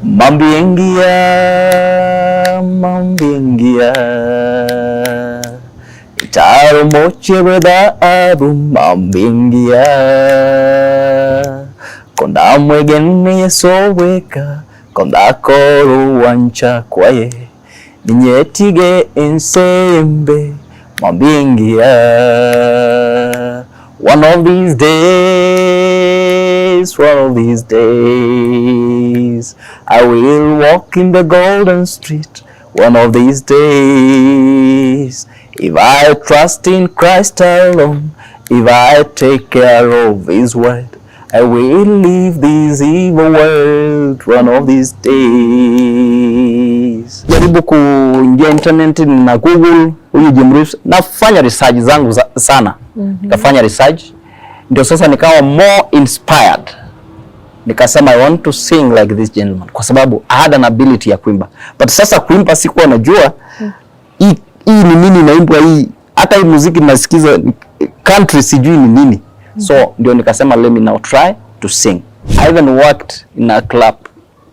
Mambingia, mambingia, itaromoche bwedhaabu mambingia, konda mwegene Yesu weka konda koru wancha kwaye ninyetige ensembe mambingia. One of these days, one of these days, I will walk in the golden street. One of these days, if I trust in Christ alone, if I take care of His word, I will leave this evil world one of these days. Jaribu kuingia internet na Google huyu Jim Reeves, nafanya research zangu sana. Nikafanya research ndio sasa nikawa more inspired, nikasema I want to sing like this gentleman, kwa sababu I had an ability ya kuimba, but sasa kuimba sikuwa najua hii ni nini inaimbwa hii, hata hii muziki nasikiza country sijui ni nini. So ndio nikasema let me now try to sing. I even worked in a club,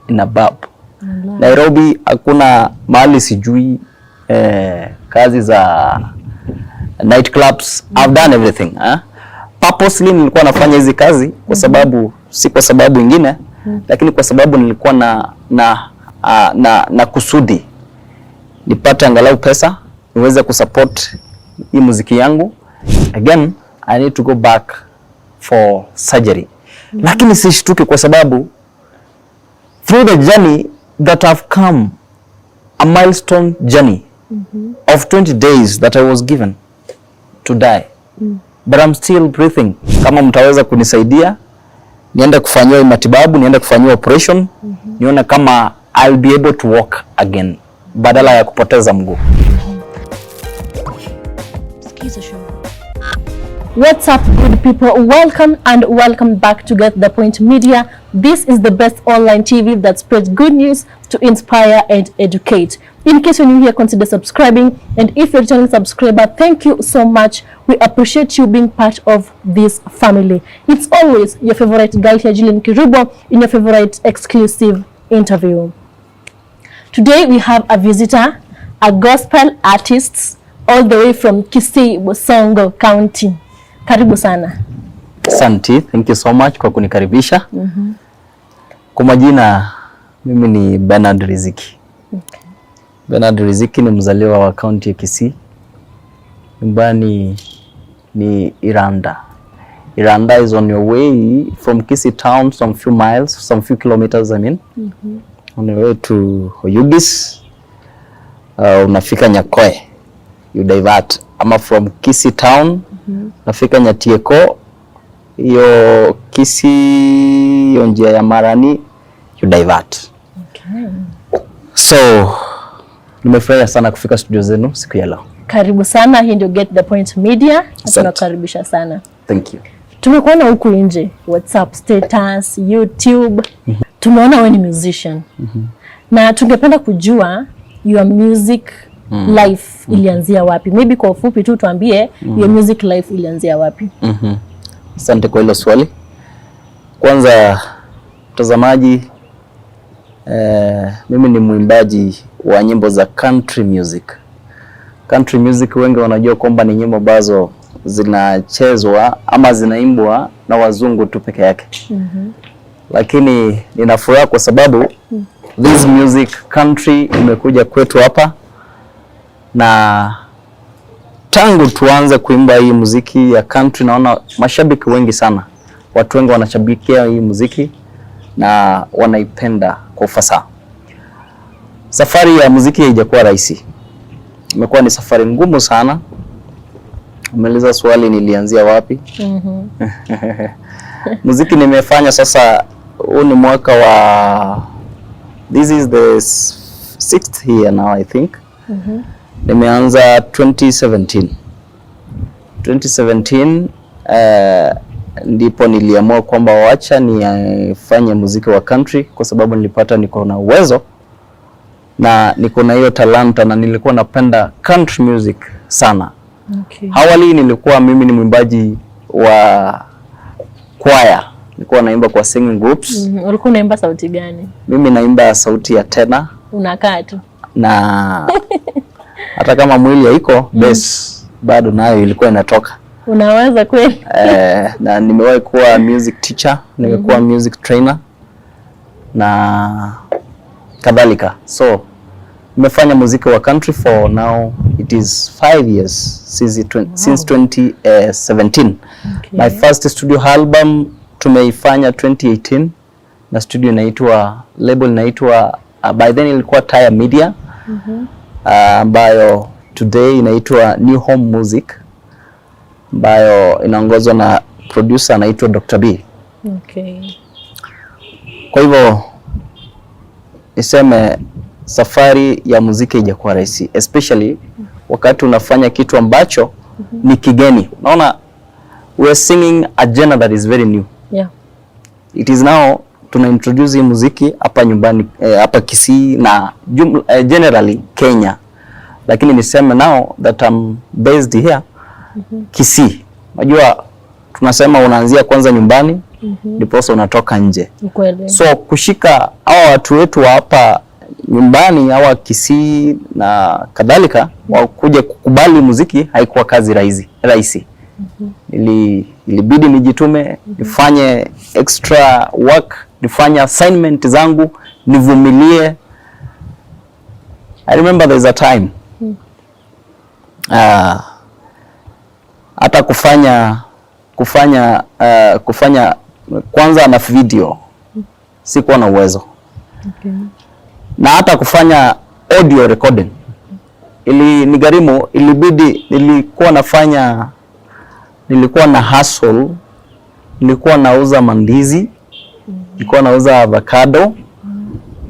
in a pub. Nairobi hakuna mahali sijui kazi za night clubs. I've done everything, eh? Purposely nilikuwa nafanya hizi kazi kwa sababu, si kwa sababu ingine, lakini kwa sababu nilikuwa na kusudi nipate angalau pesa niweze kusupport hii muziki yangu. Again, I need to go back for surgery. Lakini sishtuki kwa sababu through the journey that I've come, a milestone journey of 20 days that I was given to die, but I'm still breathing. Kama mtaweza kunisaidia niende kufanyiwa matibabu, niende kufanyiwa operation, nione kama I'll be able to walk again badala ya kupoteza mguu. Skiza Show. What's up, good people? Welcome and welcome back to Get the Point Media. This is the best online TV that spreads good news to inspire and educate. In case you're new here, consider subscribing. And if you're a returning subscriber, thank you so much. We appreciate you being part of this family. It's always your favorite girl here, Julian Kirubo, in your favorite exclusive interview. Today we have a visitor, a gospel artist all the way from Kisii, Bosongo County. Karibu sana. Asante, thank you so much kwa kunikaribisha. Kwa majina mimi ni Bernard Riziki. Bernard Riziki ni mzaliwa wa kaunti ya Kisii. Nyumbani ni Iranda. Iranda is on your way from Kisii town some few miles, some few kilometers, I mean. On your way to Oyugis. Unafika Nyakoe. You divert. Ama from Kisii town unafika Nyatieko, hiyo Kisii, hiyo njia ya Marani, you divert. So nimefurahia sana kufika studio zenu siku ya leo. Karibu sana, hii ndio Get the Point Media. Na Asante. tunakaribisha sana. Thank you. Tumekuona huku nje, WhatsApp status, YouTube. Tumeona wewe ni musician. Na tungependa kujua your music life ilianzia wapi? Maybe kwa ufupi tu tuambie your music life ilianzia wapi? Asante kwa hilo swali. Kwanza mtazamaji, mimi ni mwimbaji wa nyimbo za country music. Country music wengi wanajua kwamba ni nyimbo ambazo zinachezwa ama zinaimbwa na wazungu tu peke yake. Lakini nina furaha kwa sababu this music country imekuja kwetu hapa, na tangu tuanze kuimba hii muziki ya country, naona mashabiki wengi sana, watu wengi wanashabikia hii muziki na wanaipenda kwa ufasaha. Safari ya muziki haijakuwa rahisi, imekuwa ni safari ngumu sana. Umeuliza swali nilianzia wapi? Muziki nimefanya sasa, huu ni mwaka wa, this is the sixth year now, I think. Nimeanza 2017. 2017 ndipo niliamua kwamba wacha nifanye muziki wa country kwa sababu nilipata niko na uwezo na niko na hiyo talanta na nilikuwa napenda country music sana. Awali nilikuwa mimi ni mwimbaji wa kwaya, nilikuwa Nilikuwa naimba kwa singing groups. Ulikuwa unaimba sauti gani? Mimi naimba sauti ya tenor. Unakaa tu. Na hata kama mwili haiko, bass bado nayo ilikuwa inatoka. Unaweza kweli? Eh, na nimewahi kuwa music teacher, nimekuwa music trainer na kadhalika. So nimefanya muziki wa country for now it is 5 years since 2017. My first studio album tumeifanya 2018 na studio inaitwa, label inaitwa, by then ilikuwa Tire Media, ambayo today inaitwa New Home Music, ambayo inaongozwa na producer anaitwa Dr. B. Kwa hivyo niseme safari ya muziki haijakuwa rahisi, especially wakati unafanya kitu ambacho ni kigeni. Unaona, we are singing a genre that is very new. It is now tuna introduce hii muziki hapa nyumbani, hapa Kisii na generally Kenya, lakini niseme now that I'm based here Kisii. Unajua tunasema unaanzia kwanza nyumbani ndiposa unatoka nje. Ni kweli. So kushika hawa watu wetu wa hapa nyumbani, hawa Kisii na kadhalika, wakuja kukubali muziki haikuwa kazi rahisi. Ilibidi nijitume, nifanye extra work, nifanye assignment zangu, nivumilie. I remember there's a time hata kufanya kwanza na video sikuwa na uwezo na hata kufanya audio recording ili nigharimu, ilibidi nilikuwa nafanya, nilikuwa na hustle, nilikuwa nauza mandizi, nilikuwa nauza avocado.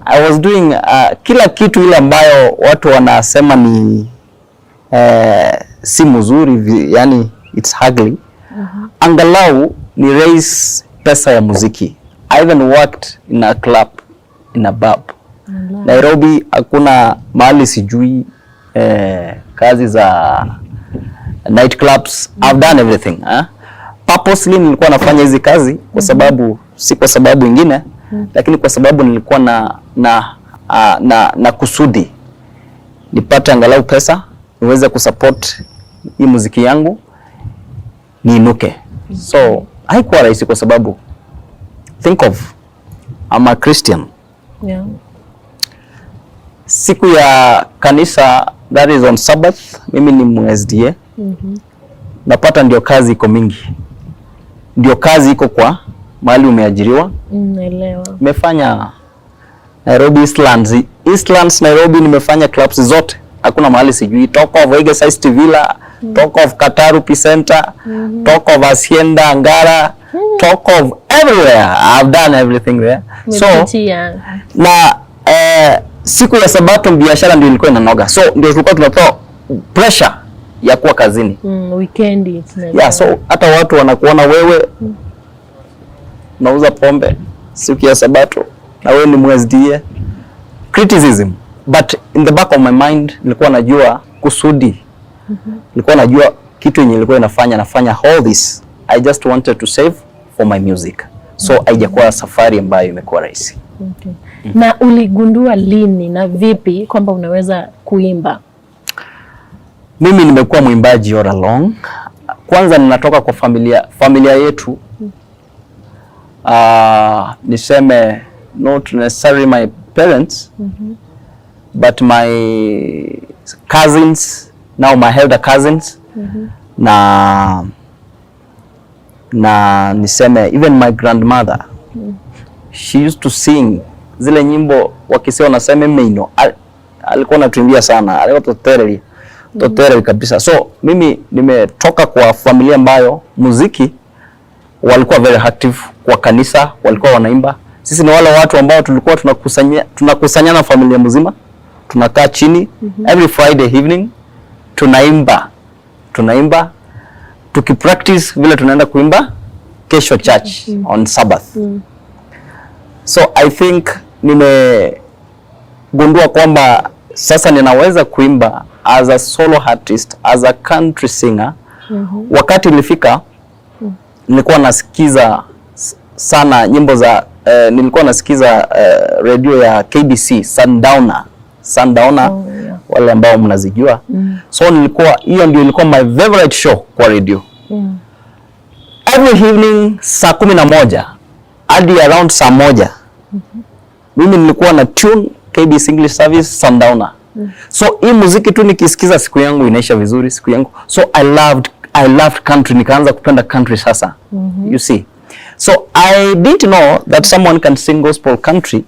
I was doing kila kitu ile ambayo watu wanasema ni si mzuri, yani it's ugly. Angalau ni raise pesa ya muziki. I even worked in a club, in a pub. Nairobi hakuna mahali sijui kazi za night clubs. I've done everything, eh? Purposely nilikuwa nafanya hizi kazi kwa sababu, si kwa sababu ingine, lakini kwa sababu nilikuwa na kusudi nipate angalau pesa niweze kusupport hii muziki yangu niinuke. So haikuwa rahisi kwa sababu, think of, I'm a Christian. Siku ya kanisa, that is on Sabbath, mimi ni mu-SDA. Napata ndio kazi iko mingi, ndio kazi iko kwa mahali umeajiriwa. Naelewa. Nimefanya Nairobi Eastlands, Eastlands Nairobi, nimefanya clubs zote, hakuna mahali sijui. Talk of Wega City Villa, talk of Kataru Peace Center, talk of Hacienda Ngara, talk of everywhere. I've done everything there. So Umepitia. Na siku ya Sabato biashara ndio ilikuwa inanoga, so ndio tulikuwa tunapewa pressure ya kuwa kazini. Weekendi tunaelewa. Yeah, so hata watu wanakuona wewe unauza pombe siku ya Sabato na wewe ni mu-SDA. Criticism, but in the back of my mind nilikuwa najua kusudi, nilikuwa najua kitu yenye nilikuwa nafanya all this, I just wanted to save for my music, so haijakuwa safari ambayo imekuwa rahisi. Okay. Na uligundua lini na vipi kwamba unaweza kuimba? Mimi nimekuwa mwimbaji all along. Kwanza ninatoka kwa familia yetu, niseme not necessarily my parents, but my cousins, now my elder cousins, na niseme even my grandmother, she used to sing zile nyimbo wakisema wanasema meino. Alikuwa anatuimbia sana, alikuwa totereli totereli kabisa. So mimi nimetoka kwa familia ambayo muziki walikuwa very active kwa kanisa, walikuwa wanaimba. Sisi ni wale watu ambao tulikuwa tunakusanyana familia mzima, tunakaa chini every Friday evening, tunaimba, tunaimba tukipractice vile tunaenda kuimba kesho church on Sabbath. So I think nimegundua kwamba sasa ninaweza kuimba as a solo artist, as a country singer. Wakati ilifika nilikuwa nasikiza sana nyimbo za nilikuwa nasikiza radio ya KBC Sundowner. Sundowner. Oh, yeah. Wale ambao mnazijua. So nilikuwa, hiyo ndio ilikuwa my favorite show kwa radio. Every evening saa 11 hadi around saa 1, mimi nilikuwa na tune KBC English Service Sundowner. So hii muziki tu nikisikiza, siku yangu inaisha vizuri, siku yangu. So I loved country, nikaanza kupenda country sasa. You see. So I didn't know that someone can sing gospel country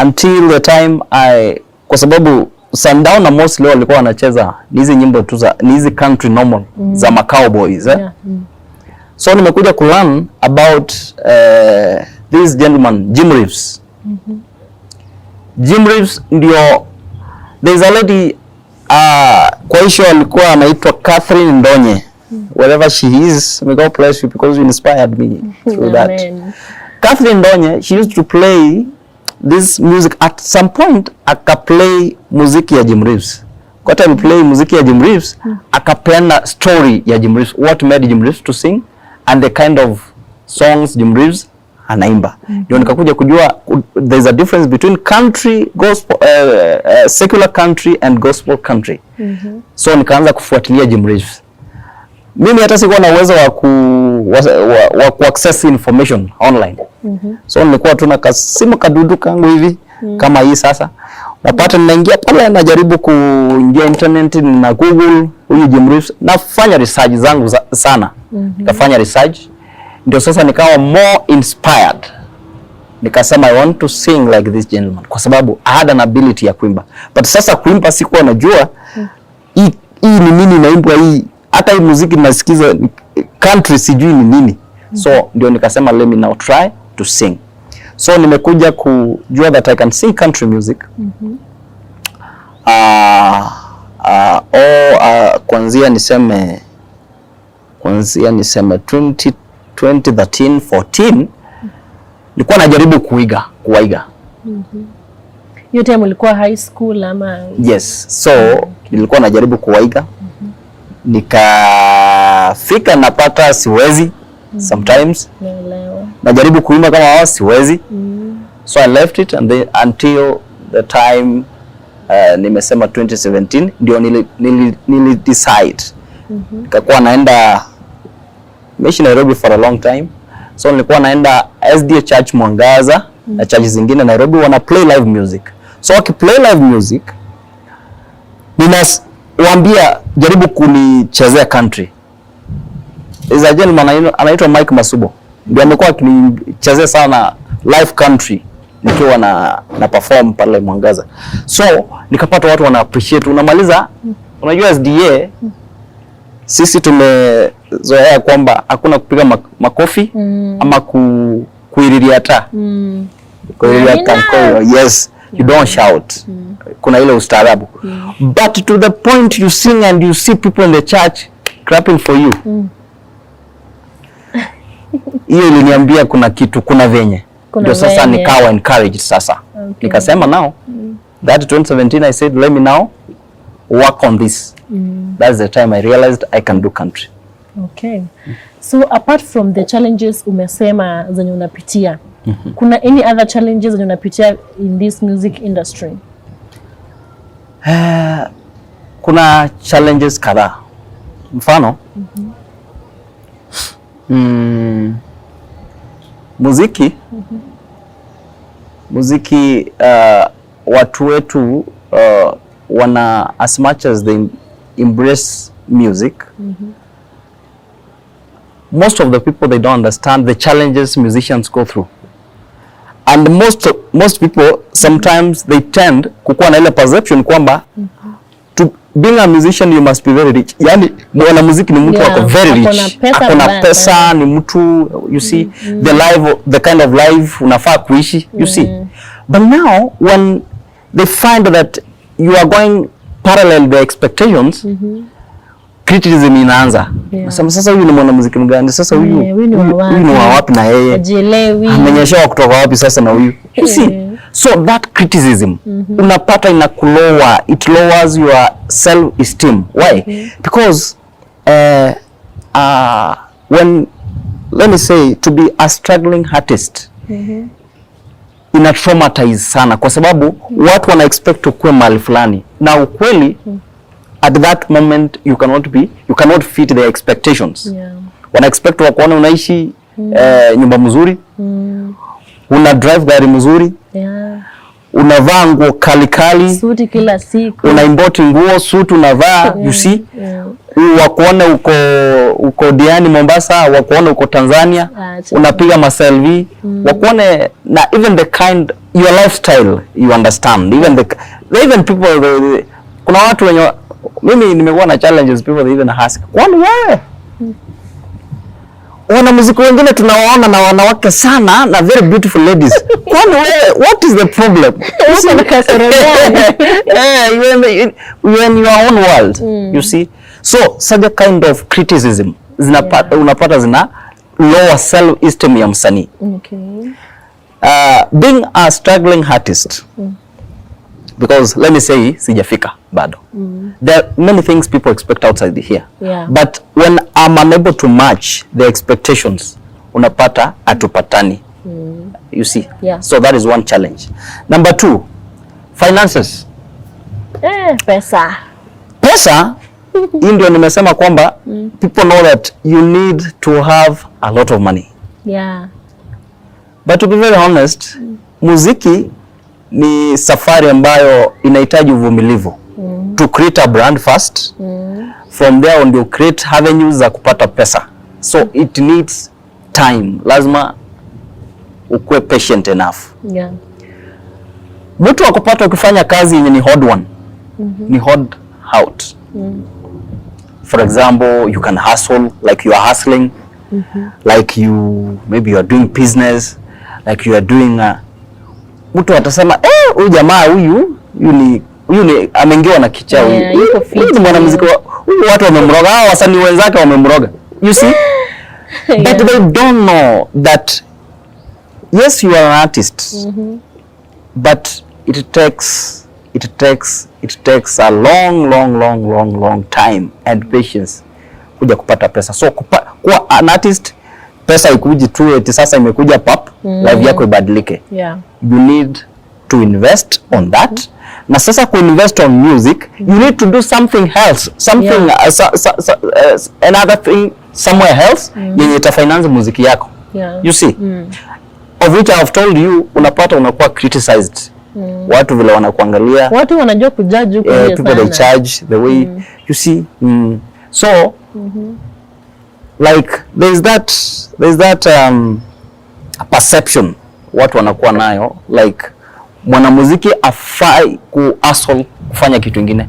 until the time I, kwa sababu Sundowner mostly walikuwa wanacheza ni hizi nyimbo tu za, ni hizi country normal za ma cowboys, eh? Yeah. So nimekuja kulearn about this gentleman, Jim Reeves. Jim Reeves ndio, there is a lady kwa hiyo alikuwa anaitwa Catherine Ndonye. Wherever she is, may God bless you because you inspired me through that. Amen. Catherine Ndonye, she used to play this music. At some point akaplay muziki ya Jim Reeves. Kwa hata aliplay muziki ya Jim Reeves, akapeana story ya Jim Reeves, what made Jim Reeves to sing and the kind of songs Jim Reeves anaimba. Ndio nikakuja kujua there's a difference between country gospel, secular country and gospel country. So nikaanza kufuatilia Jim Reeves. Mimi hata sikuwa na uwezo wa ku access information online. So nilikuwa tu na kasimu kadudu kangu hivi kama hii sasa. Napata ninaingia pale, najaribu kuingia internet na Google huyu Jim Reeves, nafanya research zangu sana. Nikafanya research, ndio sasa nikawa more inspired. Nikasema, "I want to sing like this gentleman," kwa sababu I had an ability ya kuimba. But sasa kuimba sikuwa najua hii ni nini inaimbwa hii, hata hii muziki nasikiza country sijui ni nini. So ndio nikasema, "Let me now try to sing." So nimekuja kujua that I can sing country music kuanzia niseme 20, 2013 14 nilikuwa najaribu kuiga kuwaiga. Hiyo time ulikuwa high school ama? Yes, so nilikuwa najaribu kuwaiga, nikafika napata siwezi sometimes. Naelewa. Najaribu kuimba kama wao, siwezi. So I left it and then until the time nimesema 2017 ndio nili decide. Nikakuwa naenda, nimeishi Nairobi for a long time, so nilikuwa naenda SDA Church Mwangaza na church zingine Nairobi wana play live music. So wakiplay live music, ninawaambia, "Jaribu kunichezea country." Is a gentleman anaitwa Mike Masubo, ndio amekuwa akinichezea sana live country nikiwa na perform pale Mwangaza. So nikapata watu wana appreciate. Unamaliza, unajua SDA sisi tumezoea kwamba hakuna kupiga makofi ama kuililia taa, kuililia Amina. Kankoyo. Yes, you don't shout. Kuna ile ustaarabu. But to the point you sing and you see people in the church clapping for you. Hiyo iliniambia kuna kitu, kuna venye. Kuna Ndio sasa venye. Nikawa encouraged sasa. Nikasema now that 2017 I said, "Let me now work on this." That's the time I realized I can do country. Okay. So apart from the challenges umesema zenye unapitia, kuna any other challenges zenye unapitia in this music industry? Kuna challenges kadhaa. Mfano, muziki, watu wetu wana, as much as they embrace music, most of the people, they don't understand the challenges musicians go through, and most people sometimes they tend kukuwa na ile perception kwamba to being a musician you must be very rich. Yani mwanamuziki ni mtu ako very ako na rich, pesa ako na mbaya pesa, sana. Ni mtu, you see, the life, the kind of life unafaa kuishi, you see. But now when they find that you are going parallel the expectations, criticism inaanza. Nasema, "Sasa huyu ni mwanamuziki mgani sasa huyu?" Eh, huyu ni wa Huyu ni wa wapi? wapi na yeye Hajielewi. Amenyeshewa kutoka wapi sasa na huyu? You see, so that criticism unapata ina kulower, it lowers your self esteem. Why? Because when Let me say, to be a struggling artist ina traumatize sana kwa sababu watu wana expect ukuwe mahali fulani na ukweli at that moment you cannot fit their expectations. Wana expect wakuone unaishi nyumba mzuri, una drive gari mzuri, unavaa nguo kali kali, Suti kila siku. Una import nguo, suit unavaa, you see, wakuone uko Diani Mombasa, wakuone uko Tanzania, Acha. Unapiga maselfie, wakuone na even the kind your lifestyle, you understand, even people kuna watu wenye mimi nimekuwa na challenges, people they even ask, "Kwani wewe, wanamuziki wengine tunawaona na wanawake sana na very beautiful ladies, kwani wewe, what is the problem?" Uko na kasoro gani? Eh, you are in your own world, you see. So such a kind of criticism zinapata, unapata zina lower self esteem ya msanii. Being a struggling artist, because let me say sijafika bado, there are many things people expect outside here, but when I'm unable to match the expectations, unapata hatupatani, you see. So that is one challenge. Number two, finances. Eh, pesa. Pesa hii ndio nimesema kwamba people know that you need to have a lot of money, but to be very honest, muziki ni safari ambayo inahitaji uvumilivu to create a brand first. From there ndio create avenues za kupata pesa, so it needs time. Lazima ukuwe patient enough. Mtu akupata ukifanya kazi yenye ni hard one, ni hard out. For example, you can hustle, like you are hustling, like you maybe you are doing business, like you are doing mtu atasema, "Eh, huyu jamaa huyu ni ameingiwa na kichaa huyu." Yeah, yuko Huyu ni fit. mwanamuziki huyu, watu wamemroga, hao wasanii wenzake wamemroga, you see. But they don't know that yes, you are an artist, but it takes a long, long, long, long, long time and patience kuja kupata pesa. So kuwa an artist, pesa ikuji tu eti sasa imekuja pap, life yako ibadilike. You need to invest on that, na sasa kuinvest on music, you need to do something else, something another thing somewhere else yenye itafinance muziki yako, you see, of which I have told you, unapata unakuwa criticized, watu vile wanakuangalia. Watu wanajua kujudge huko nje People, they sana. charge the way, you see. So like there's that perception watu wanakuwa nayo, like mwanamuziki afai ku hustle kufanya kitu ingine,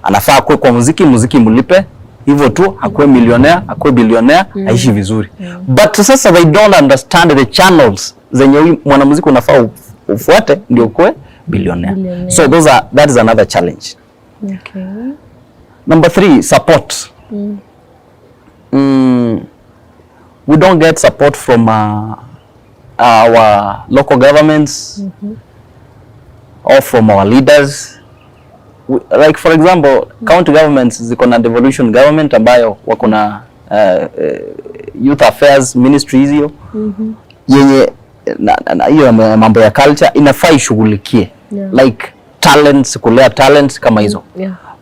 anafaa kuwe kwa muziki, muziki mlipe hivyo tu, akuwe millionaire, akuwe billionaire, aishi vizuri. But sasa they don't understand the channels zenye huyu mwanamuziki unafaa ufuate ndio ukuwe billionaire. Billionaire. So those are that is another challenge. Number three, support. We don't get support from our local governments or from our leaders. Like for example, county governments ziko na devolution government ambayo wako na youth affairs ministry hiyo yenye na hiyo mambo ya culture inafaa ishughulikie like talents, kulea talents kama hizo.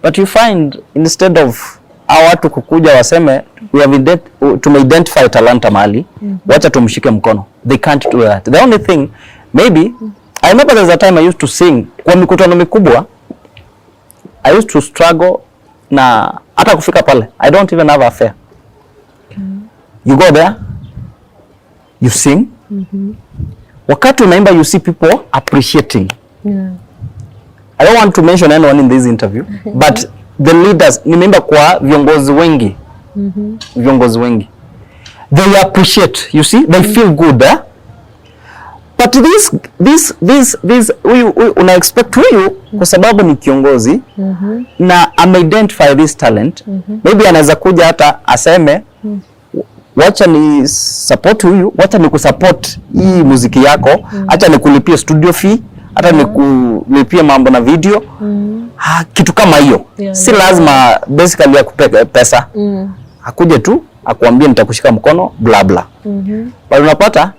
But you find instead of hao watu kukuja waseme, we have tumeidentify talanta mahali, wacha tumshike mkono," they can't do that. The only thing maybe, I remember there's a time I used to sing kwa mikutano mikubwa. I used to struggle na hata kufika pale. I don't even have a fare. You go there, you sing. Wakati unaimba, you see people appreciating. I don't want to mention anyone in this interview, but the leaders, nimeimba kwa viongozi wengi, viongozi wengi, they appreciate, you see, they feel good, eh? But this huyu una expect huyu kwa sababu ni kiongozi na ameidentify this talent, maybe anaweza kuja hata aseme, "Wacha ni support huyu, wacha ni kusupport hii muziki yako, acha nikulipie studio fee, hata nikulipie mambo na video," ha, kitu kama hiyo. Si lazima basically akupe pesa, akuje tu akuambie, "Nitakushika mkono," bla bla. But unapata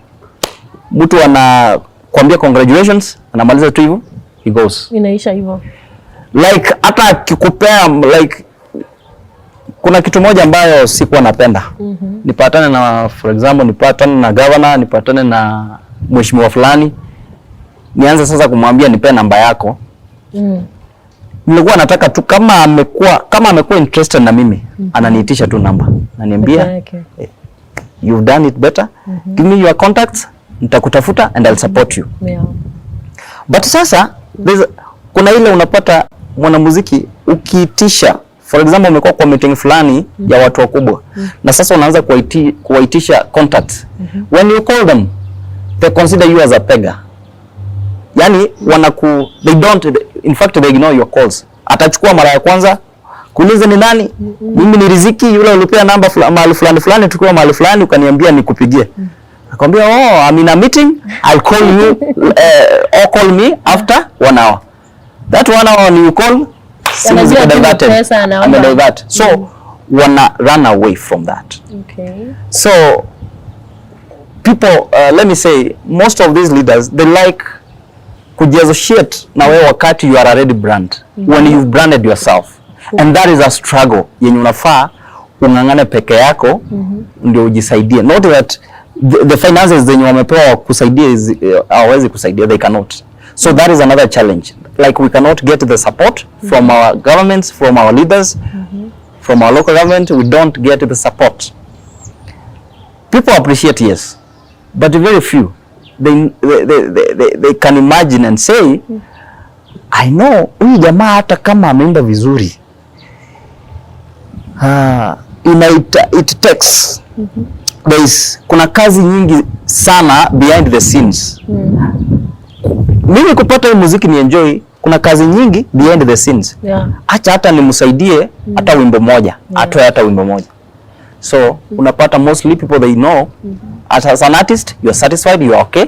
mtu anakuambia congratulations, anamaliza tu hivyo, he goes. Inaisha hivyo. Like hata akikupea, like kuna kitu moja ambayo sikuwa napenda. Nipatane na, for example, nipatane na governor, nipatane na mheshimiwa fulani, nianze sasa kumwambia nipe namba yako. Nilikuwa nataka tu kama amekuwa interested na mimi, ananiitisha tu namba, ananiambia, Peke yake. "You've done it better, give me your contacts, nitakutafuta and I'll support you." But sasa kuna ile unapata mwanamuziki ukiitisha, for example, umekuwa kwa meeting fulani ya watu wakubwa na sasa unaanza kuwaitisha contacts. When you call them, they consider you as a beggar. Yani wanaku they don't, in fact they ignore your calls. Atachukua mara ya kwanza kuuliza ni nani? "Mimi ni Riziki, yule ulipea namba mahali fulani fulani, tukiwa mahali fulani ukaniambia nikupigie." Akamwambia, "Oh, I'm in a meeting. I'll call you or call me after one hour." That one hour when you call, simu Anajua ziko tu ni diverted. pesa anaomba. Ame divert. So wana run away from that. So people, let me say, most of these leaders, they like kujiassociate na wewe wakati you are already brand, when you've branded yourself, and that is a struggle yenye unafaa ung'ang'ane peke yako ndio ujisaidie, not that the finances zenye wamepewa kusaidia hawawezi kusaidia, they cannot. So that is another challenge. Like we cannot get the support from our governments, from our leaders, from our local government. We don't get the support. People appreciate, yes, but very few, they can imagine and say, "I know huyu jamaa hata kama ameimba vizuri, it takes, there is, kuna kazi nyingi sana behind the scenes. Mimi kupata hii muziki ni enjoy, kuna kazi nyingi behind the scenes. Acha hata nimsaidie hata wimbo moja, atoe hata wimbo moja." So unapata mostly people, they know as an artist you are satisfied, you are okay,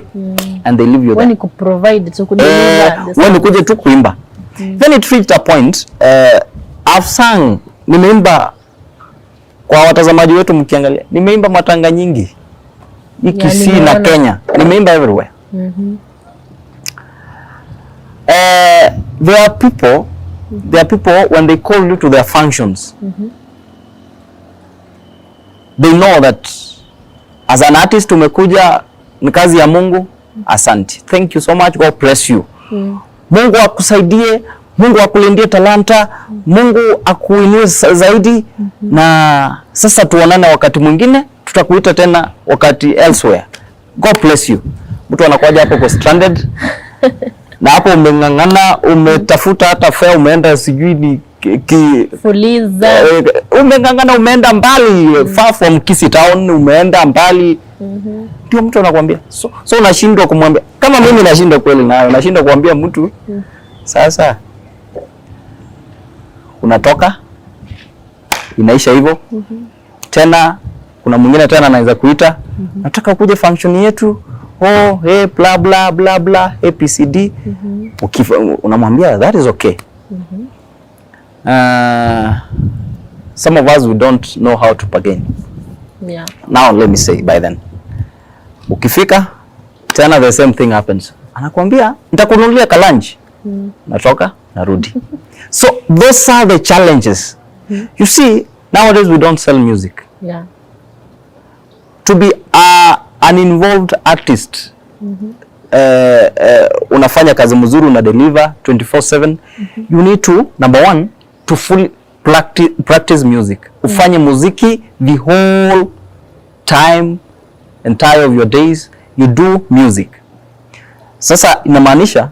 and they leave you Wewe there. ni kuprovide tu, kudeliver the Wewe ni kuja tu kuimba. Then it reached a point, I've sung, nimeimba kwa watazamaji wetu mkiangalia, nimeimba matanga nyingi hii Kisii na nimeona. Kenya, nimeimba everywhere. There are people when they call you to their functions, they know that as an artist umekuja ni kazi ya Mungu. Asante, thank you so much, God bless you. Mungu akusaidie, Mungu akulindie talanta, Mungu akuinue zaidi na sasa tuonane wakati mwingine, tutakuita tena wakati elsewhere. God bless you." Mtu anakuja hapo kwa stranded na hapo umeng'ang'ana, umetafuta hata fare, umeenda sijui ni Fuliza. Umeng'ang'ana, umeenda mbali, far from Kisii town, umeenda mbali, ndio mtu anakuambia. So unashindwa kumwambia, kama mimi nashindwa kweli nayo, nashindwa kuambia mtu sasa unatoka, inaisha hivyo. Tena kuna mwingine tena anaweza kuita, "Nataka ukuje function yetu, oh hey, bla bla bla bla ABCD." Unamwambia that is okay. Some of us, we don't know how to bargain. Now let me say, by then ukifika tena the same thing happens, anakuambia, "Nitakununulia ka lunch." Natoka, narudi. So those are the challenges. You see, nowadays we don't sell music. To be an involved artist, unafanya kazi mzuri, una deliver 24/7, you need to, number one, to fully practice music, ufanye muziki the whole time, entire of your days you do music. Sasa inamaanisha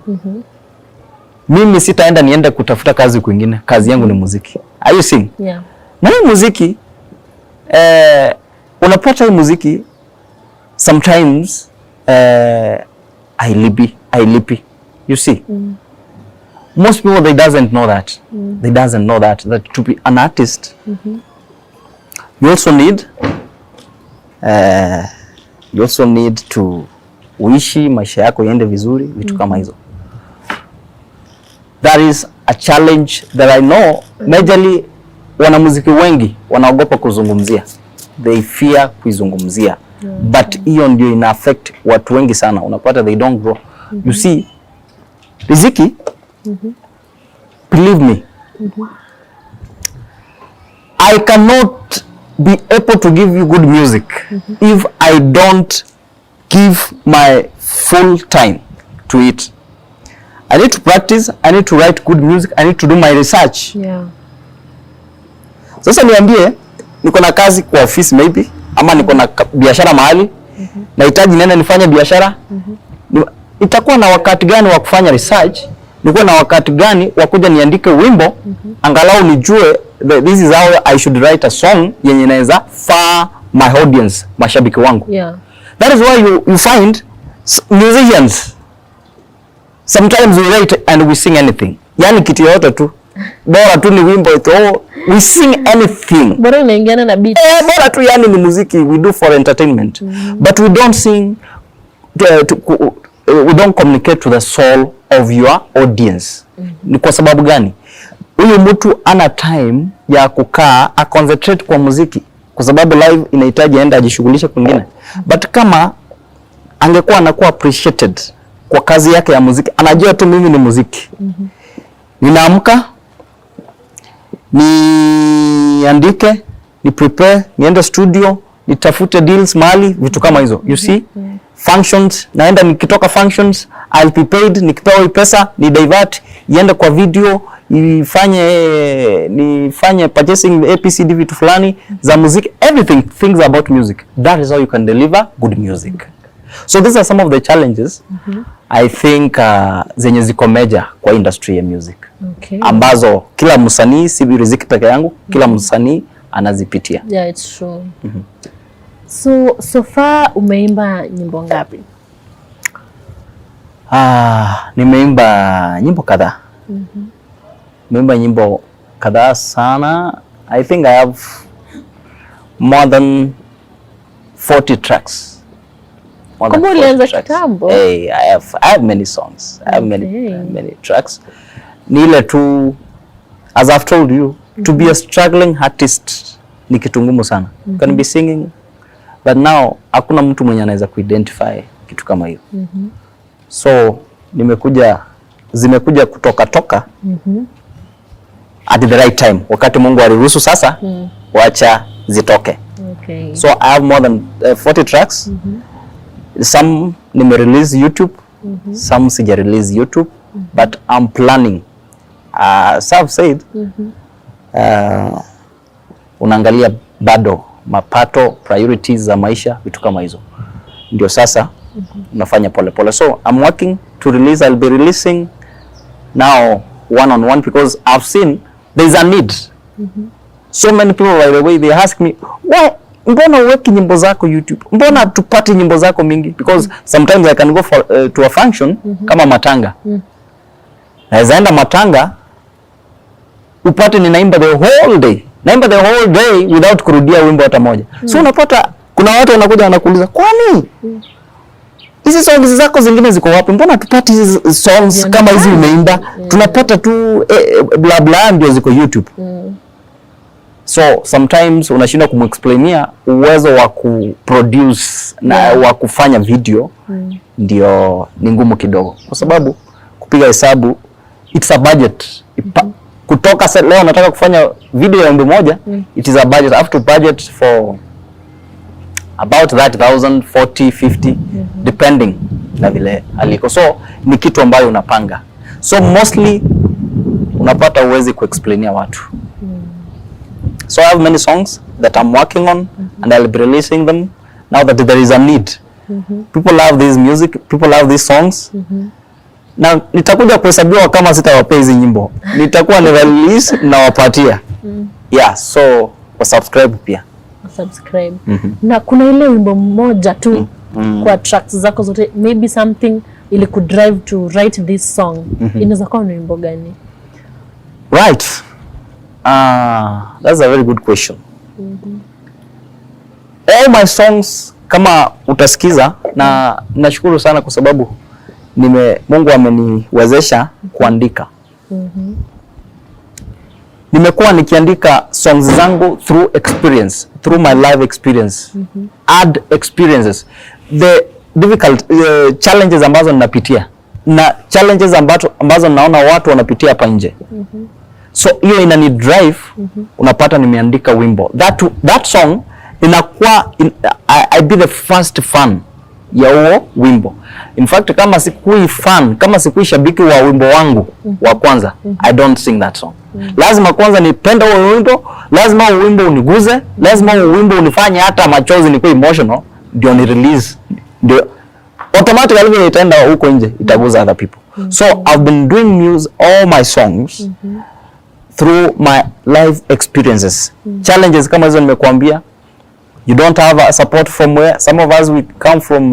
mimi sitaenda niende kutafuta kazi kwingine, kazi yangu ni muziki. Are you seeing? Yeah. Na hii muziki, unapata hii muziki sometimes hailipi, hailipi. You see? Most people, they doesn't know that. They doesn't know that to be an artist you also need to uishi maisha yako iende vizuri, vitu kama hizo. That is a challenge that I know majorly wanamuziki wengi wanaogopa kuzungumzia. They fear kuizungumzia. But hiyo ndio ina affect watu wengi sana, unapata they don't grow. You see, Riziki, believe me, I cannot be able to give you good music if I don't give my full time to it. I need to practice, I need to write good music, I need to do my research. Sasa niambie, niko na kazi kwa ofisi maybe ama niko na biashara mahali, nahitaji niende nifanye biashara. Itakuwa na wakati gani wa kufanya research? Nikuwa na wakati gani wa kuja niandike wimbo, angalau nijue this is how I should write a song yenye inaweza faa my audience, mashabiki wangu. That is why you find musicians sometimes we write and we sing anything. Yani kitu yoyote tu, bora tu ni wimbo ito, oh, we sing anything. Bora inaingiana na beat. Eh, bora tu yani ni muziki we do for entertainment. But we don't sing we don't communicate to the soul of your audience. Ni kwa sababu gani? Huyu mtu ana time ya kukaa a concentrate kwa muziki kwa sababu live inahitaji aende ajishughulishe kwingine. But kama angekuwa anakuwa appreciated kwa kazi yake ya muziki, anajua tu mimi ni muziki. Ninaamka niandike, ni prepare, niende studio, nitafute deals mahali, vitu kama hizo. You see? Functions, naenda nikitoka functions, I'll be paid, nikipewa hii pesa, ni divert, iende kwa video, ifanye nifanye purchasing ABCD vitu fulani za muziki, everything things about music. That is how you can deliver good music. So these are some of the challenges I think zenye ziko major kwa industry ya music ambazo kila msanii, si Riziki peke yangu, kila msanii anazipitia. Yeah, it's true. So, so far umeimba nyimbo ngapi? Ah, nimeimba nyimbo kadhaa. Nimeimba nyimbo kadhaa sana. I think I have more than 40 tracks. More than Kumbe 40 ulianza tracks. Kitambo. Hey, I have many songs. I have many many tracks. Ni ile tu, as I've told you, to be a struggling artist ni kitu ngumu sana. You can be singing, but now hakuna mtu mwenye anaweza kuidentify kitu kama hiyo. So nimekuja zimekuja kutoka toka at the right time, wakati Mungu aliruhusu sasa, wacha zitoke. So I have more than 40 tracks. Some nime release YouTube, some sija release YouTube, but I'm planning. So I've said, unaangalia bado mapato, priorities za maisha, vitu kama hizo, ndio sasa unafanya polepole. So I'm working to release. I'll be releasing now one on one because I've seen there's a need. So many people, by the way, they ask me, "Why, mbona uweki nyimbo zako YouTube? Mbona tupate nyimbo zako mingi?" Because sometimes I can go for to a function kama matanga. Naweza enda matanga upate ninaimba the whole day. Naimba the whole day without kurudia wimbo hata moja. So unapata kuna watu wanakuja wanakuuliza, "Kwani hizi songs zako zingine ziko wapi? Mbona tupati hizi songs kama hizi umeimba? Tunapata tu bla bla ndio ziko YouTube." So sometimes unashindwa kumexplainia uwezo wa kuproduce na wa kufanya video ndio ni ngumu kidogo, kwa sababu kupiga hesabu, it's a budget. Kutoka leo nataka kufanya video ya wimbo moja, it is a budget. I have to budget for about 30,000, 40, 50, depending na vile aliko. So ni kitu ambayo unapanga, so mostly unapata uwezi kuexplainia watu. So I have many songs that I'm working on and I'll be releasing them now that there is a need. People love this music, people love these songs. Na nitakuja kuhesabiwa kama sitawapea hizi nyimbo. Nitakuwa ni release nawapatia. Yeah, so wa subscribe pia. Subscribe. Na kuna ile wimbo mmoja tu kwa tracks zako zote, maybe something ili kudrive to write this song. Inaweza kuwa ni wimbo gani? Right. That's a very good question. All my songs kama utasikiza, na nashukuru sana kwa sababu Mungu ameniwezesha kuandika. Nimekuwa nikiandika songs zangu through experience, through my life experience, add experiences, the difficult challenges ambazo ninapitia na challenges ambazo naona watu wanapitia hapa nje. So hiyo inani drive. Unapata nimeandika wimbo, that song inakuwa I be the first fan ya huo wimbo. In fact, kama sikui fan, kama sikui shabiki wa wimbo wangu wa kwanza, I don't sing that song. Lazima kwanza nipende huo wimbo, lazima huo wimbo uniguze, lazima huo wimbo unifanye hata machozi, nikuwe emotional, ndio ni release, ndio automatically vile itaenda huko nje itaguza other people. So I've been doing music, all my songs, through my life experiences, challenges kama hizo nimekuambia. You don't have a support from where some of us, we come from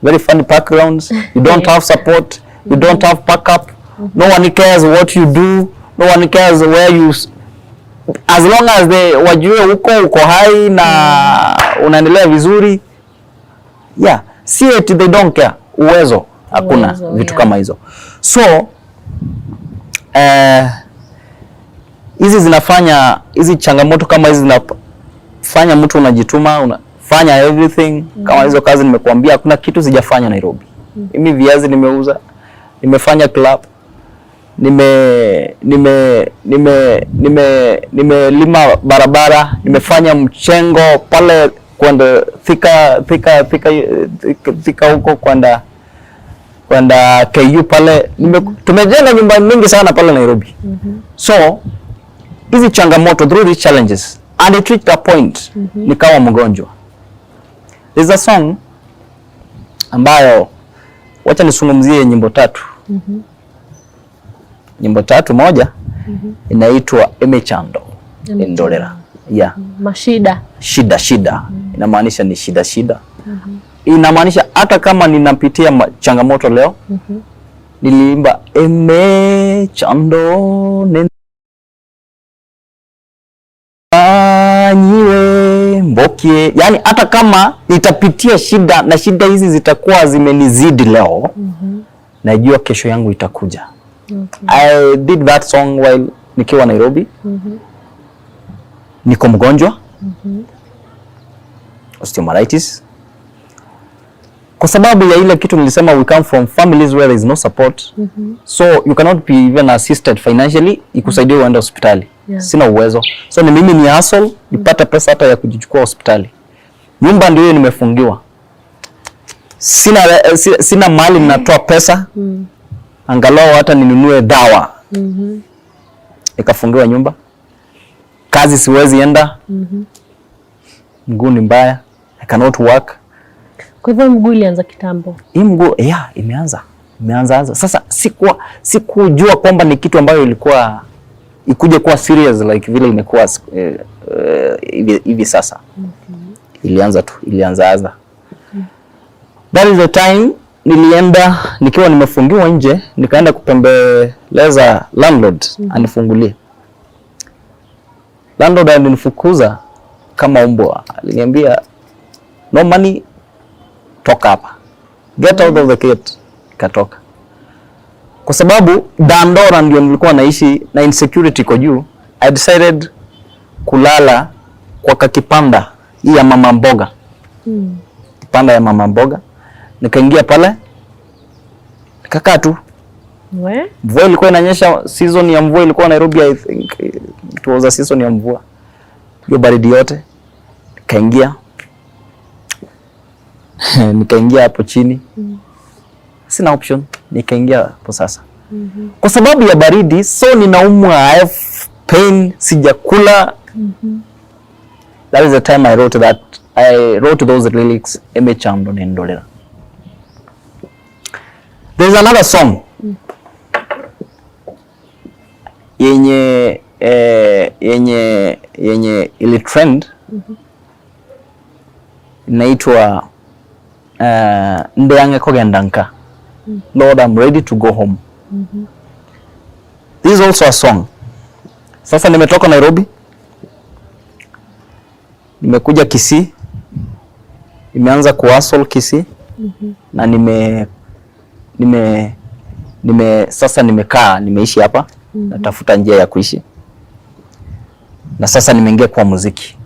very funny backgrounds. You don't have support, you don't have backup, no one cares what you do, no one cares where you as long as they wajue uko uko hai na unaendelea vizuri. Yeah, si eti they don't care, uwezo hakuna. Uwezo, vitu yeah. kama hizo. So hizi zinafanya, hizi changamoto kama hizi zinafanya mtu unajituma, unafanya everything. Kama hizo kazi nimekuambia, hakuna kitu sijafanya Nairobi. Mimi viazi nimeuza, nimefanya club, nime nime nime nime nimelima barabara, nimefanya mjengo pale kwenda Thika Thika Thika Thika, Thika huko kwenda KU pale tumejenga nyumba mingi sana pale Nairobi. So hizi changamoto, through these challenges, and it reached a point nikawa mgonjwa. There's a song ambayo, wacha nisungumzie nyimbo tatu. Nyimbo tatu, moja inaitwa Emechando Endolera. Yeah. Mashida. Shida shida. Inamaanisha ni shida shida. Inamaanisha hata kama ninapitia changamoto leo, niliimba emechando nenyiwe mbokie, yani hata kama nitapitia shida na shida hizi zitakuwa zimenizidi leo, najua kesho yangu itakuja. I did that song while nikiwa Nairobi. Niko mgonjwa osteomyelitis, kwa sababu ya ile kitu nilisema, we come from families where there is no support, so you cannot be even assisted financially ikusaidie uende hospitali. Sina uwezo, so ni mimi ni hustle nipate pesa hata ya kujichukua hospitali. Nyumba ndio hiyo nimefungiwa, sina, sina mahali ninatoa pesa angalau hata ninunue dawa. Nikafungiwa nyumba, kazi siwezi enda, mguu ni mbaya, I cannot work. Kwa hivyo mguu ilianza kitambo. Hii mguu, yeah, imeanza anza. Sasa sikujua kwamba ni kitu ambayo ilikuwa ikuje kuwa serious like vile imekuwa hivi sasa. Ilianza tu, ilianza anza. That is the time nilienda nikiwa nimefungiwa nje, nikaenda kupembeleza landlord anifungulie. Landlord alinifukuza kama umbwa, aliniambia, "No money, toka hapa, get out of the gate." Katoka kwa sababu Dandora ndio nilikuwa naishi na insecurity iko juu. I decided kulala kwa kakipanda hii ya mama mboga, kipanda ya mama mboga, nikaingia pale nikakaa tu. We? Mvua ilikuwa inanyesha, season ya mvua ilikuwa Nairobi, I think it was a season ya mvua, hiyo baridi yote nikaingia hapo chini. Sina option, nikaingia hapo sasa kwa sababu ya baridi, so ninaumwa, I have pain, sijakula. That is the time I wrote those lyrics, Emechando Nendolera. There's another song yenye ili trend, inaitwa Ndeange Kogenda Nka. Lord, I'm ready to go home. This is also a song. Sasa nimetoka Nairobi, nimekuja Kisii, nimeanza kuhustle Kisii na nime nime sasa nimekaa, nimeishi hapa, natafuta njia ya kuishi. Na sasa nimeingia kwa muziki.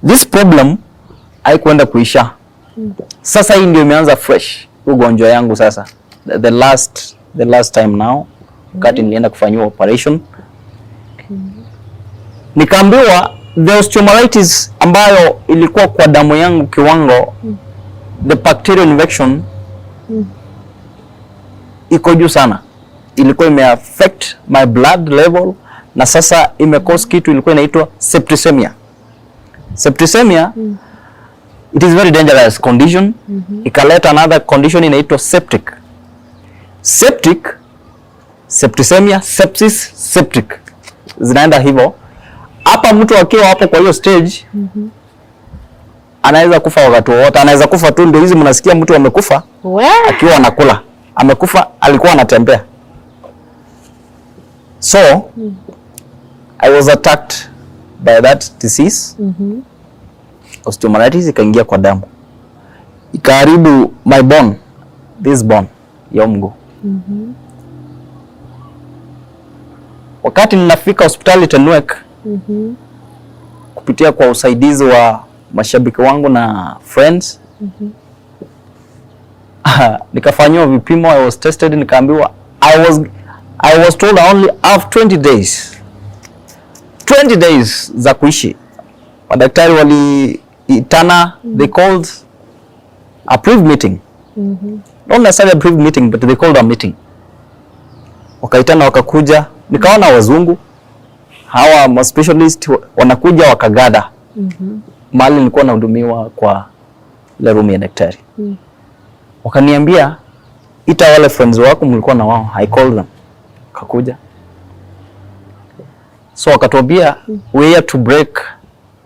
This problem haikuenda kuisha. Sasa hii ndio imeanza fresh ugonjwa yangu sasa. The last time now, wakati nilienda kufanyiwa operation, nikaambiwa the osteomyelitis ambayo ilikuwa kwa damu yangu kiwango, the bacterial infection iko juu sana, ilikuwa imeaffect my blood level na sasa imecause kitu ilikuwa inaitwa septicemia. Septicemia, it is very dangerous condition. Ikaleta another condition inaitwa septic. Septic, septicemia, sepsis, septic, zinaenda hivyo. Hapa mtu akiwa hapo kwa hiyo stage anaweza kufa wakati wowote, anaweza kufa tu. Ndio hizi mnasikia mtu amekufa We. Akiwa anakula, amekufa alikuwa anatembea. So I was attacked by that disease. Osteomyelitis ikaingia kwa damu, ikaharibu my bone, this bone ya mguu. Wakati ninafika hospitali Tenwek, kupitia kwa usaidizi wa mashabiki wangu na friends, nikafanyiwa vipimo, I was tested, nikaambiwa I was told I only have 20 days, 20 days za kuishi. Madaktari waliitana, they called a brief meeting, not necessarily a brief meeting, but they called a meeting. Wakaitana, wakakuja, nikaona wazungu hawa ma specialist wanakuja wakagather mahali nilikuwa nahudumiwa kwa ile room ya daktari. Wakaniambia, "Ita wale friends wako mlikuwa na wao." I called them, kakuja. So wakatuambia, "We are here to break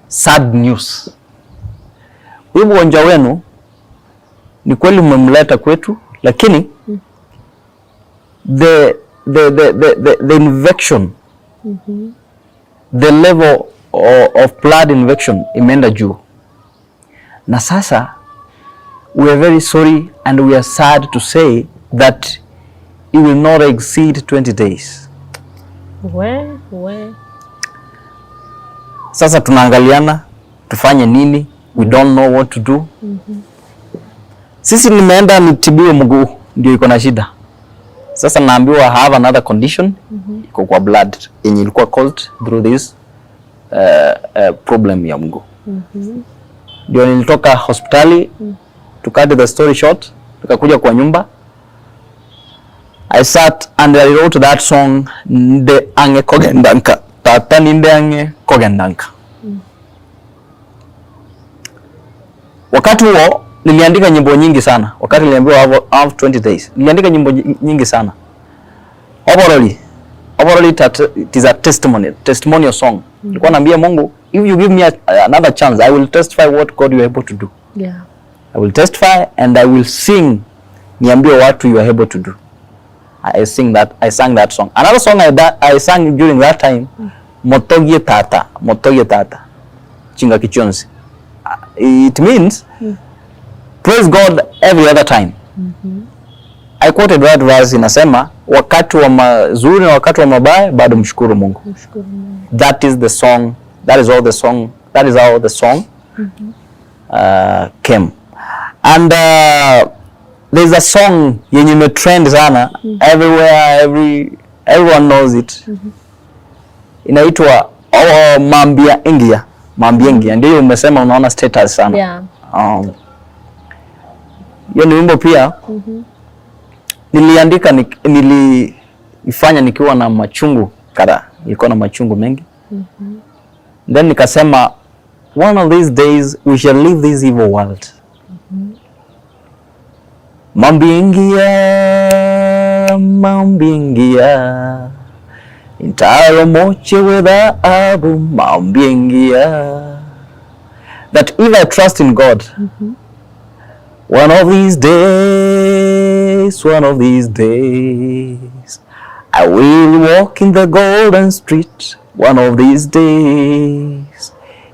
sad news. Huyu mgonjwa wenu ni kweli mmemleta kwetu, lakini the infection, the level of blood infection imeenda juu, na sasa we are very sorry and we are sad to say that it will not exceed 20 days." We, we. Sasa tunaangaliana tufanye nini? We don't know what to do. Sisi nimeenda nitibiwe mguu ndio iko na shida. Sasa naambiwa I have another condition iko kwa blood yenye ilikuwa caused through this problem ya mguu. Ndio nilitoka hospitali, to cut the story short, tukakuja kwa nyumba. I sat and I wrote that song, "Nde Ange Kogendanka." Tata ninde ange kogendanka. Wakati huo niliandika nyimbo nyingi sana. Wakati niliambiwa I have 20 days, niliandika nyimbo nyingi sana. Overall, overall it is a testimony, testimonial song. Nilikuwa naambia Mungu, "If you give me another chance, I will testify what God you are able to do. I will testify and I will sing, niambie watu you are able to do." I sang that song. Another song I sang during that time, "Motogie Tata, Motogie Tata, Chinga Kichonzi." It means praise God every other time. I quoted that verse, inasema wakati wa mazuri na wakati wa mabaya bado mshukuru Mungu. Mshukuru Mungu. That is the song, that is all the song, that is how the song came. And there's a song yenye imetrend sana everywhere, everyone knows it. Inaitwa, oh, Mambia Ingia. Mambia Ingia ndio umesema unaona status sana. Yeah. Hiyo ni wimbo pia niliandika, niliifanya nikiwa na machungu kadhaa, nilikuwa na machungu mengi. Then nikasema one of these days we shall leave this evil world. Mambingia, mambingia, intalo moche wedhaabu mambingia. That if I trust in God, one of these days, one of these days, I will walk in the golden street. One of these days,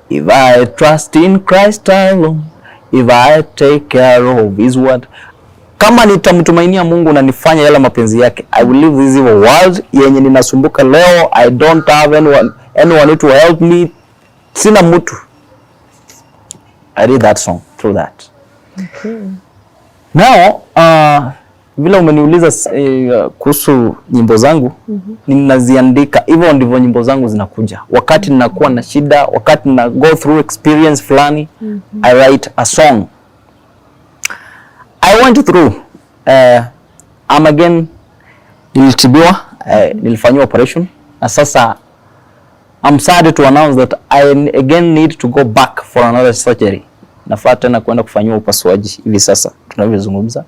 if I trust in Christ alone, if I take care of His word. Kama nitamtumainia Mungu na nifanye yale mapenzi yake, I will leave this evil world yenye ninasumbuka leo. I don't have anyone to help me, sina mtu. I read that song through that. Now, vile umeniuliza kuhusu nyimbo zangu, ninaziandika. Hivyo ndivyo nyimbo zangu zinakuja. Wakati ninakuwa na shida, wakati nina go through experience fulani, I write a song. I went through I'm again nilitibiwa, nilifanyiwa operation na sasa I'm sad to announce that I again need to go back for another surgery. Nafaa tena kwenda kufanyiwa upasuaji hivi sasa tunavyozungumza.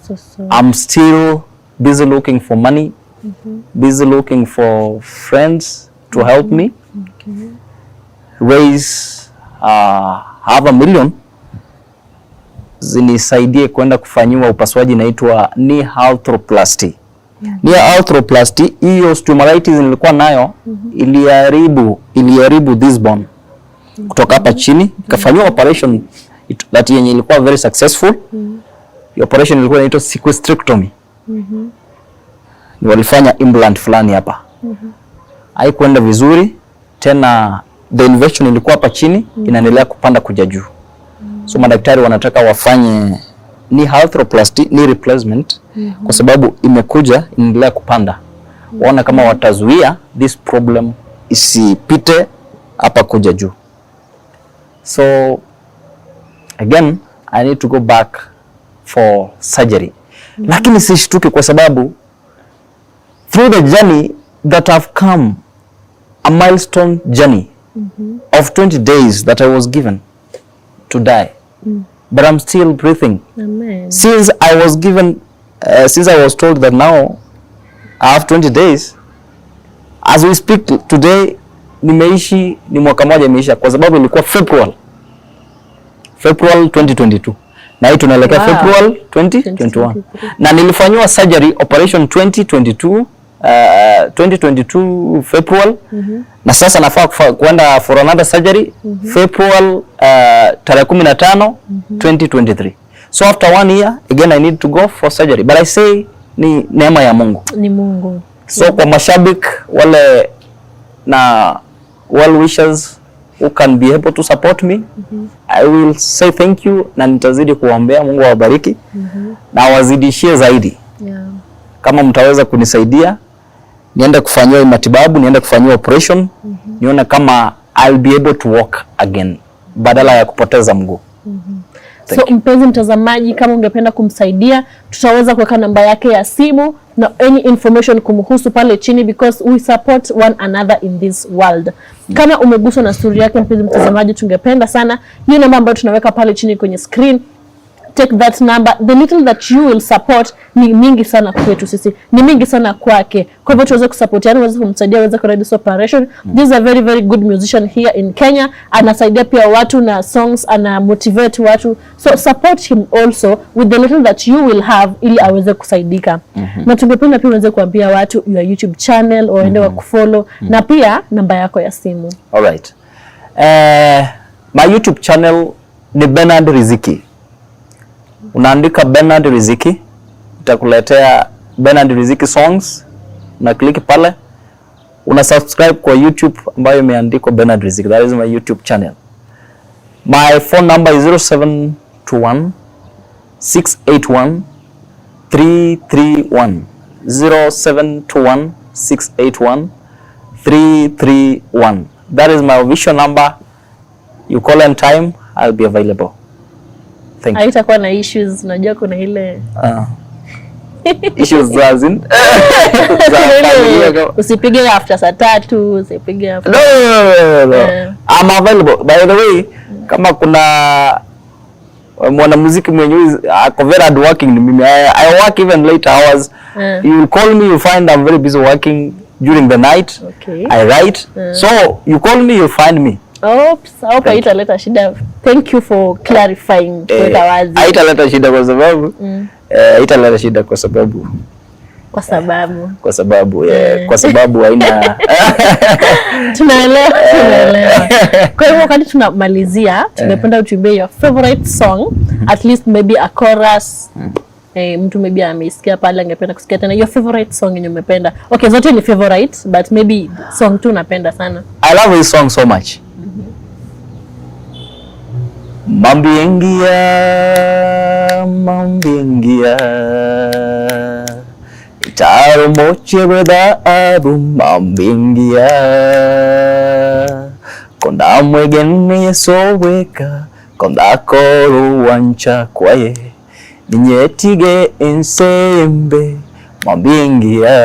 So I'm still busy looking for money, busy looking for friends to help me raise half a million zinisaidie kwenda kufanyiwa upasuaji inaitwa knee arthroplasty. Knee arthroplasty, hiyo osteomyelitis nilikuwa nayo iliharibu this bone kutoka hapa chini, ikafanyiwa operation that yenye ilikuwa very successful. Hiyo operation ilikuwa inaitwa sequestrectomy. Ni walifanya implant fulani hapa, haikuenda vizuri tena, the infection ilikuwa hapa chini, inaendelea kupanda kuja juu. So madaktari wanataka wafanye knee arthroplasty, knee replacement, kwa sababu imekuja inaendelea kupanda, waona kama watazuia this problem isipite hapa kuja juu. So again I need to go back for surgery, lakini sishtuki kwa sababu through the journey that I've come, a milestone journey of 20 days that I was given to die, but I'm still breathing. Amen. Since I was given, since I was told that now I have 20 days, as we speak today, nimeishi ni mwaka moja imeisha, kwa sababu ilikuwa February 2022 na hii tunaelekea February 2021 na nilifanyiwa surgery operation 2022, 2022 February, na sasa nafaa kuenda for another surgery February tarehe 15 2023. So after one year again I need to go for surgery, but I say ni neema ya Mungu. Ni Mungu. So kwa mashabiki wale na well wishers who can be able to support me, I will say thank you na nitazidi kuwaombea Mungu awabariki na awazidishie zaidi. Kama mtaweza kunisaidia niende kufanyiwa matibabu, niende kufanyiwa operation, nione kama I'll be able to walk again badala ya kupoteza mguu. So mpenzi mtazamaji, kama ungependa kumsaidia, tutaweza kuweka namba yake ya simu na any information kumhusu pale chini because we support one another in this world. Kama umeguswa na story yake, mpenzi mtazamaji, tungependa sana hiyo namba ambayo tunaweka pale chini kwenye screen, take that number. The little that you will support ni mingi sana kwetu sisi, ni mingi sana kwake. Kwa hivyo tuweze kusupportiana, uweze kumsaidia uweze ku this operation. This is a very, very good musician here in Kenya. Anasaidia pia watu na songs, ana motivate watu, so support him also with the little that you will have ili aweze kusaidika. Na tungependa pia uweze kuambia watu your YouTube channel waende wakufollow na pia namba yako ya simu. All right. My YouTube channel ni Bernard Riziki. Unaandika Bernard Riziki, itakuletea Bernard Riziki songs, una click pale, una subscribe kwa YouTube ambayo imeandikwa Bernard Riziki. That is my YouTube channel. My phone number is 0721 681 331, 0721 681 331. That is my official number. You call on time, I'll be available. Thank you. Haitakuwa na issues, unajua kuna ile Issues as in za kuna ile familia usipige after saa tatu, usipige after No, no, no, no, no. I'm available. By the way, kama kuna mwanamuziki mwenye ako very hard working ni mimi. I work even late hours. You will call me, you find I'm very busy working during the night. I write. So you call me, you find me. Oops, hope haitaleta shida. Thank you for clarifying, kuweka wazi. Haitaleta shida kwa sababu haitaleta shida kwa sababu Kwa sababu Kwa sababu haina Tunaelewa, tunaelewa. Kwa hivyo wakati tunamalizia, tungependa utuimbie your favorite song, at least maybe a chorus. Mtu maybe ameisikia pale, angependa kusikia tena your favorite song yenye umependa. Okay, zote ni favorite, but maybe song tu unapenda sana. I love this song so much. Mambiengia, mambiengia, itaro moche dhaabu mambiengia, konda mwegene yesoweka, konda koro wancha kwaye, ninyetige ensembe mambiengia.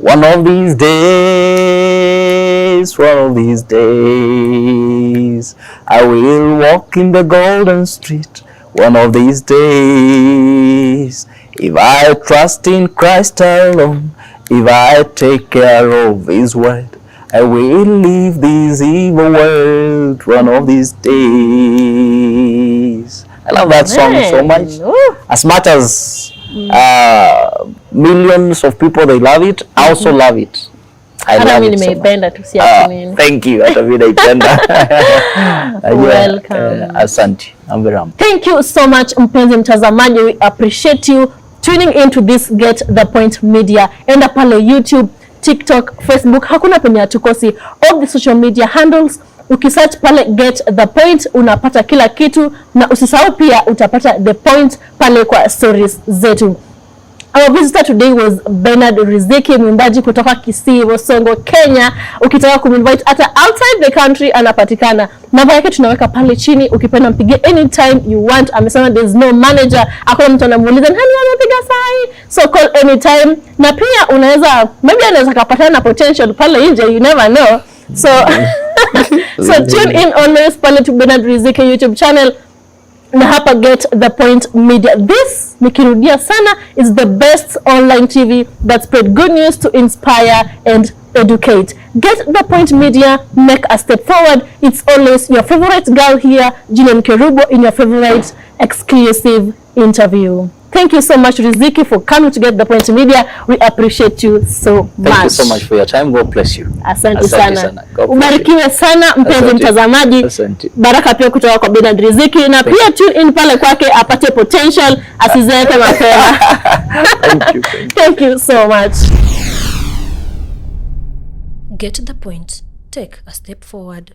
One of these days, one of these days, I will walk in the golden street. One of these days, if I trust in Christ alone, if I take care of His word, I will leave this evil world one of these days. I love that song so much. Ooh. As much as millions of people, they love it, I also love it. I Hata love mimi it so much. nimeipenda tu, si Ah, ati nini. thank you. Hata mimi naipenda. Najua, Welcome. Asante. I'm very humble. Thank you so much, mpenzi mtazamaji, we appreciate you tuning into this Get the Point Media. Enda pale YouTube, TikTok, Facebook, hakuna penye hatukosi. All the social media handles, ukisearch pale Get the Point unapata kila kitu, na usisahau pia utapata the point pale kwa stories zetu. Our visitor today was Bernard Riziki, mwimbaji kutoka Kisii, Bosongo, Kenya. Ukitaka kuminvite hata outside the country, anapatikana. Namba yake tunaweka pale chini, ukipenda mpigie anytime you want. Amesema there's no manager, hakuna mtu anamuuliza nani amepiga sahi, so call anytime. Na pia unaweza, maybe anaweza kapatana na potential pale nje, you never know. So tune in always pale to Bernard Riziki YouTube channel na hapa Get the Point Media. This, nikirudia sana, is the best online TV that spread good news to inspire and educate. Get the Point Media, make a step forward. It's always your favorite girl here, Gillian Kerubo, in your favorite exclusive interview. Thank you so much, Riziki, for coming to Get the Point Media. We appreciate you so much. Thank you so much for your time. God bless you. Asante Asante sana. sana. God bless you. Ubarikiwe sana, mpenzi Asante. mtazamaji. Asante. Baraka pia kutoka kwa Bernard Riziki, na pia tune in pale kwake apate potential, asizeeke mapema. Thank you. Thank you. Thank you so much. Get the point. Take a step forward.